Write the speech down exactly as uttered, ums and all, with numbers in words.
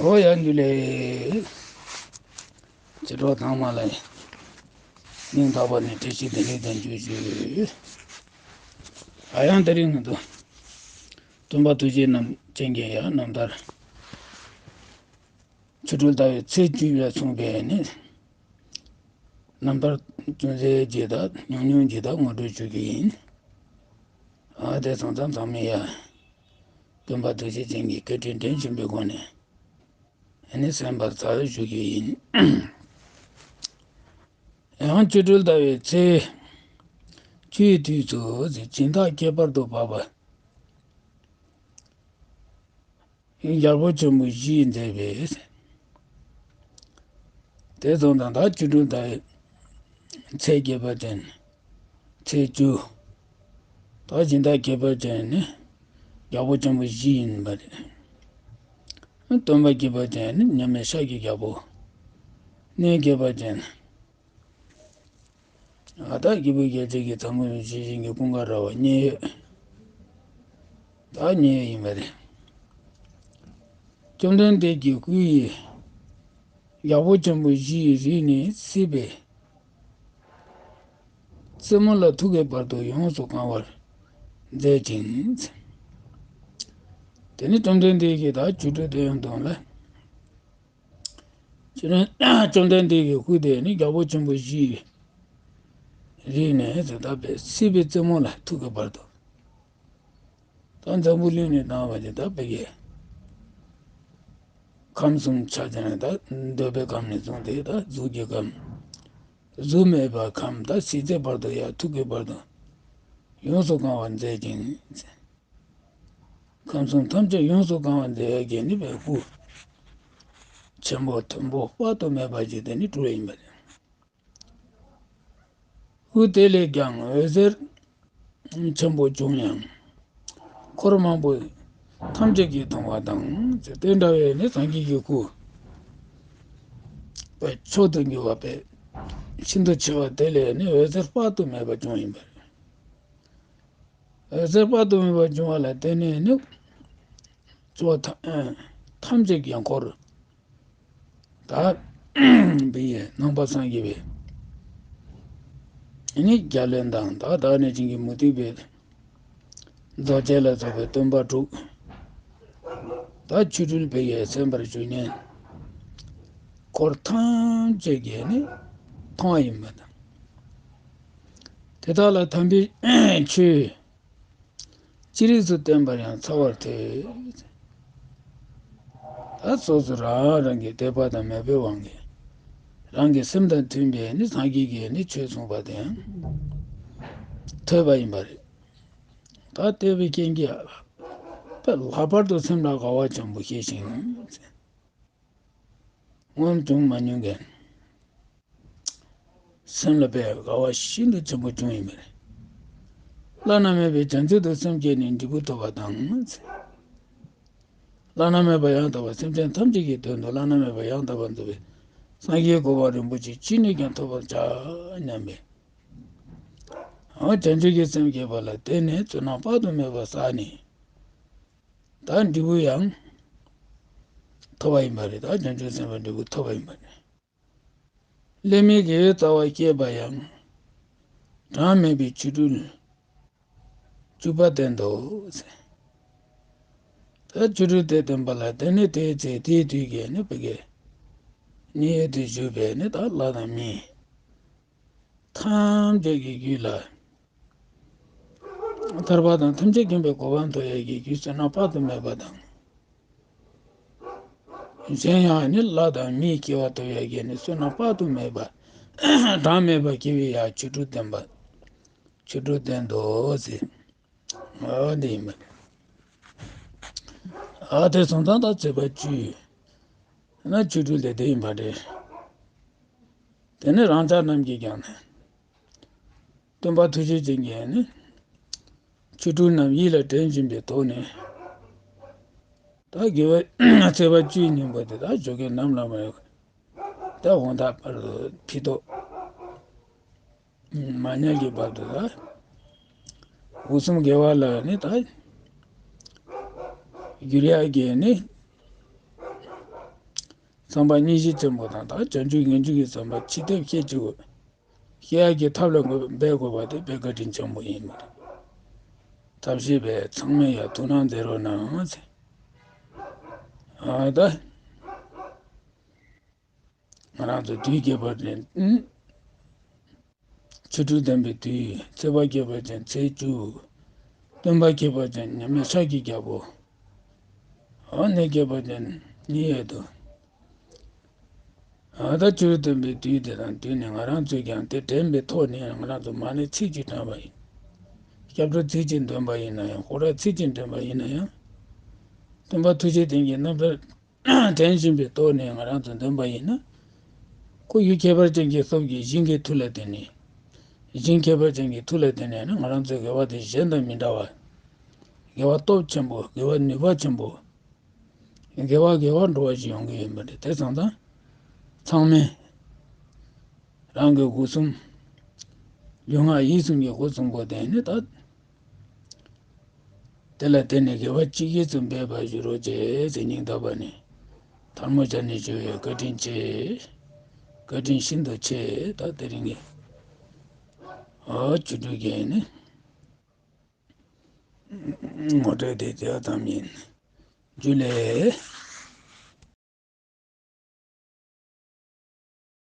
འགྲོ་ཡང་འཇུ་ལེ། ཅི་འགྲོ་ཐང་མ་ལ། སྙིང་ཐག་པ་ནས་བཀྲ་ཤིས་བདེ་ལེགས་དང་འཇུ་ཞུ། ཨ་ཡང་དེ་རིང་ང་ཚོ། སྟོན་པ་ཐུགས་རྗེ་རྣམ་ཅན་གྱི་ཡང་རྣམ་ཐར། ཆོ་འཕྲུལ་ཟླ་བའི་ཚེས་བཅུ་ལ་མཚུངས་པའི་ནི། རྣམ་ཐར་ཅུང་ཟད་ཅིག་དང་ཉུང་ཉུང་ཅིག་དང་ངོ་སྤྲོད་ཞུ་རྒྱུ་ཡིན། ཨ་དེ་སོང་ཙང་ཚང་མས་ཡ། སྟོན་པ་ཐུགས་རྗེ་ཅན་གྱི་བཀའ་དྲིན་དྲན་བཞིན་པའི་སྒོ་ནས། ཨ་ནི་གསན་པར་ཚར་ཞུ་རྒྱུ་ཡིན། ཡང་ཆོ་འཕྲུལ་ཟླ་བའི་ཚེས་བཅུའི་དུས་སུ་སྦྱིན་བདག་ཁྱད་པར་དུ་འཕགས་པ། རྒྱལ་པོ་ཆེན་པོ་བཞིས་མཛེས་པའི། དེ་ཙམ་དང་ད་ཆོ་འཕྲུལ་ཟླ་བའི་ཚེས་བརྒྱད་པ་ཅན། ཚེས་བཅུ། ད་སྦྱིན་བདག་ཁྱད་པར་ཅན་ནི་རྒྱལ་པོ་ཆེན་པོ་བཞི་ཡིན་པ་རེད། སྟོན་པ་ཁྱད་པར་ཅན་ནི་མཉམ་མེད་ཤཱཀྱའི་རྒྱལ་པོ། གནས་ཁྱད་པར་ཅན། ཨ་ད་སྐྱེས་བུ་རྒྱལ་བྱེད་ཀྱི་ཚ་མོ་ཡོད་ཤེས་བཞིན་གྱི་ཀུན་དགའ་ར་བ་མཉན་ཡོད། ད་མཉན་ཡོད་ཡིན་པ་རེད། བཅོམ་ལྡན་འདས་ཀྱི་སྐུ་ཡི་རྒྱལ་པོ་ཆེན་པོ་བཞི་ཡི་རིགས་ནི་སྲིད་པའི་རྩེ་མོ་ལ་ཐུག་གི་བར་དུ་ཡོངས་སུ་གང་བར་མཛད་ཅིང་། དེ་ནི་བཅོམ་ལྡན་འདས་ཀྱིས་ད་ཆོ་འཕྲུལ་དེ་ཡང་དང་ལ། བཅོམ་ལྡན་འདས་ཀྱི་སྐུ་དེ་ནི་རྒྱལ་པོ་ཆེན་པོ་བཞིའི་རིགས་ནས་ད་ལྟ་བའི་སྲིད་པའི་རྩེ་མོ་ལ་ཐུག་གི་བར་དུ། ད་འཛམ་བུ་གླིང་ནས་བཏང་བ་དེ་ད་བོད་ཀྱི་ཁམས་གསུམ་ཆ་ཚང་ད་འདོད་པའི་ཁམས་ནས་བཟུང་སྟེ་ད་གཟུགས་ཀྱི་ཁམས། གཟུགས་མེད་པ་ཁམས་ད་སྲིད་རྩེ་བར་དུ་ཡང་ཐུག་གི་བར་དུ་ཡོངས་སུ་གང་བར་མཛད་ཅིང་། ཁམས་གསུམ་ཐམས་ཅད་ཡོངས་སུ་གང་བར་མཛད་ཡ་གི་ནི་བའི་སྐུ་ཆེན་པོ་མཐོན་པོ་དཔག་ཏུ་མེད་པ་ཅིག་དེ་ནི་སྤྲུལ་ཡིན་པ་རེད། སྐུ་དེ་ལས་ཀྱང་འོད་ཟེར་ཆེན་པོ་བྱུང་ཡང་། འཁོར་མང་པོ་ཐམས་ཅད་ཀྱིས་མཐོང་བ་དང་། དེ་འདྲ་བའི་ནི་སངས་རྒྱས་ཀྱི་སྐུ་པའི་མཆོག་ཏུ་གྱུར་པ་པའི་ཤིན་ཏུ་ཆེ་བ་དེ་ལས་ནི་འོད་ཟེར་དཔག་ཏུ་མེད་པ་བྱུང་ཡིན་པ་རེད། འོད་ཟེར་དཔག་ཏུ་མེད་པ་བྱུང་བ་ལ་བརྟེན་ནས་ནི། གཙོ་བོ་ཐམས་ཅད་ཀྱི་འཁོར། ད་བི་ཡི་ནང་པ་སངས་རྒྱས་པའི་ནི་རྒྱལ་བློན་དང་ད་བདག་ནི་བྱིན་གྱིས་མུ་སྟེགས་པའི་རྫོགས་བྱེད་ལ་སོགས་པའི་སྟོན་པ་དྲུག་ད་ཆོ་འཕྲུལ་བི་ཡི་གསན་པར་ཞུགས་ནས་འཁོར་ཐམས་ཅད་ཀྱིས་ནི་མཐོང་བ་ཡིན་པ་དང་། དེ་དག་ལ་དམ་པའི་ཆོས། ཅི་རིགས་སུ་བསྟན་པར་ཡང་ཚོར་བར་ཐལ། ད་སོ་སོ་རང་རང་གི་དད་པ་དང་མོས་པའི་དབང་གིས་རང་གི་སེམས་དང་མཐུན་པའི་ནི་སངས་རྒྱས་ཀྱི་ནི་ཆོས་གསུངས་པ་དེ་ཡང་ཐོས་པ་ཡིན་པ་རེད། ད་དེ་བའི་རྐྱེན་གྱིས་ལྷག་པར་དུ་སེམས་ལ་དགའ་བ་ཆེན་པོ་སྐྱེས་ཤིང་། སྔོན་བྱུང་མ་མྱོང་མཁན། སེམས་ལ་དཔེ་དགའ་བ་ཤིན་ཏུ་ཆེན་པོ་བྱུང་ཡིན་པས། བླ་ན་མེད་པའི་བྱང་ཆུབ་ཏུ་སེམས་བསྐྱེད་ནས་འབྲས་བུ་ཐོབ་པ་དང་། བླ་ན་མེད་པ་ཡང་དག་པར་སེམས་ཅན་ཐམས་ཅད་ཀྱི་དོན་དུ་བླ་ན་མེད་པ་ཡང་དག་པར་རྫོགས་པའི་སངས་རྒྱས་གོ་འཕང་རིན་པོ་ཆེ་ཅི་ནས་ཀྱང་ཐོབ་པར་བྱ་སྙམ་པའི། འོ་བྱང་ཆུབ་ཀྱི་སེམས་བསྐྱེད་པ་ལ་བརྟེན་ནས་བསོད་ནམས་དཔག་ཏུ་མེད་པ་བསགས་ནས། ད་འབྲས་བུ་ཡང་ཐོབ་པ་ཡིན་པ་རེད། ད་བྱང་ཆུབ་སེམས་དཔའི་འབྲས་བུ་ཐོབ་པ་ཡིན་པ་རེད། སླད་མའི་དགེ་བའི་རྩ་བ་བསྐྱེད་པ་ཡང་། གྲངས་མེད་པའི་ཆོ་འཕྲུལ་བཅུ་པ་བསྟན་ཏོ། ད་ཆོ་འཕྲུལ་དེ་བསྟན་པ་ལ་བརྟེན་ནས་དེའི་ཚེ་དེའི་དུས་ཀྱི་ནི་བོད་ཀྱི་མཉན་ཡོད་དུ་བཞུགས་པའི་ནི་ད་ལྷ་དང་མི་ཐམས་ཅད་ཀྱི་རྒྱུད་ལ། ཐར་པ་དང་ཐམས་ཅད་མཁྱེན་པའི་གོ་འཕང་ཐོབ་ཡས་ཀྱི་རྒྱུ་བསོད་ནམས་དཔག་ཏུ་མེད་པ་དང་། གཞན་ཡང་ནི་ལྷ་དང་མིའི་སྐྱེ་བ་ཐོབ་ཡས་ཀྱི་ནི་བསོད་ནམས་དཔག་ཏུ་མེད་པ། གྲངས་མེད་པ་སྐྱེ་བའི་ཡང་ཆོ་འཕྲུལ་བསྟན་པ། ཆོ་འཕྲུལ་བསྟན་ཏོ་ཟེར། འོ་འདི་ཡིན་པ་རེད། ཨ་དེ་སོང་ཙང་ད་ཚེས་པ་བཅུ། ན་ཆོ་འཕྲུལ་དེ་དེ་ཡིན་པ་རེད། དེ་ནི་རང་ཅག་རྣམས་ཀྱིས་ཀྱང་ནི། སྟོན་པ་ཐུགས་རྗེ་ཅན་གྱིས་ནི། ཆོ་འཕྲུལ་རྣམས་ཡིད་ལ་དྲན་བཞིན་པའི་ཐོག་ནས། ད་དགེ་བའི་ཚེས་པ་བཅུའི་ཉིན་པོ་དེ་ད་ཇོ་ཁྱི་ནམ་ལ་མ་ཡོད། ད་དགོང་དག་བར་དུ་ཕྱི་ཐོག་མ་ཉལ་གྱི་བར་དུ་ད། དབུ་གསུམ་དགེ་བ་ལ་ནི་ད། བསྒྱུར་ཡག་གི་ནི། ཚངས་པ་མཉེས་གཤིན་ཆེན་པོ་དང་ད་བྱང་ཆུབ་ངེས་འབྱུང་གི་ཚངས་པ་ཅི་ཐེབས་བསྐྱེད་ཅིག་དགོས། བསྐྱེད་ཡག་གི་ཐབས་ལ་འབད་དགོས་པ་དེ་དཔེ་བཀའ་དྲིན་ཆེན་པོ་ཡིན་པ་རེད། ཐབས་ཤེས་པས་ཚང་མས་ཡང་ཐུགས་སྣང་མཛད་རོགས་གནང་ཟེར། ཨ་ད། ང་རང་ཚོ་དུས་ཁྱད་པར་ཅན། ཆོ་འཕྲུལ་ལྡན་པའི་དུས། ཚེས་པ་ཁྱད་པར་ཅན་ཚེས་བཅུ། སྟོན་པ་ཁྱད་པར་ཅན་མཉམ་མེད་ཤཱཀྱའི་རྒྱལ་པོ། འོ་གནས་ཁྱད་པར་ཅན་ཉི་ཤུ་དུ། ཨ་ད་ཆོ་འཕྲུལ་ལྡན་པའི་དུས་དེ་དང་དུས་ནས་ང་རང་ཚོས་ཀྱང་དེ་དྲན་པའི་ཐོག་ནས་ང་རང་ཚོ་མ་ཎི་ཚིག་གཅིག་བགྲངས་པ་ཡིན། སྐྱབས་འགྲོ་ཚིག་གཅིག་འདོན་པ་ཡིན་ན་ཡང་ཧོ་ར་ཚིག་གཅིག་འདོན་པ་ཡིན་ན་ཡང་། སྟོན་པ་ཐུགས་རྗེ་ཅན་གྱི་རྣམ་ཐར་དྲན་བཞིན་པའི་ཐོག་ནས་ང་རང་ཚོ་འདོན་པ་ཡིན་ན། ཁོ་ཡུལ་ཁྱད་པར་ཅན་གྱི་སྟོབས་ཀྱིས་ཞིང་གི་མཐུ་ལ་བརྟེན་ནས། ཞིང་ཁྱད་པར་ཅན་གྱི་མཐུ་ལ་བརྟེན་ནས་ནི་ང་རང་ཚོའི་དགེ་བ་དེ་གཞན་དང་མི་འདྲ་བ། དགེ་བ་སྟོབས་ཆེན་པོ། དགེ་བ་ནུས་པ་ཆེན་པོ། དགེ་བ་དགེ་བ་འགྲོ་བ་ཞིག་ཡོང་གི་ཡོད་པ་རེད། དེ་སོང་ཙང་། ཚང་མས། རང་གི་སྒོ་གསུམ། ལུས་ངག་ཡིད་གསུམ་གྱི་སྒོ་གསུམ་པོ་དེ་ནི་ད། དེ་ལ་བརྟེན་ནས་དགེ་བ་ཅི་བསྐྱེད་ཙམ་འབད་པར་ཞུ་རོགས་བྱེད་ཟེར་སྙིང་ཐག་པ་ནས་ཐལ་མོ་སྦྱར་ནས་ཞུ་བའི་བཀའ་དྲིན་ཆེ། བཀའ་དྲིན་ཤིན་ཏུ་ཆེ། ད་དེ་རིང་གི་ཨོ་ཆོ་འཕྲུལ་གྱི་ནི་ངོ་སྤྲོད་དེ་དེ་ཙམ་ཡིན། ཇུ་ལེ།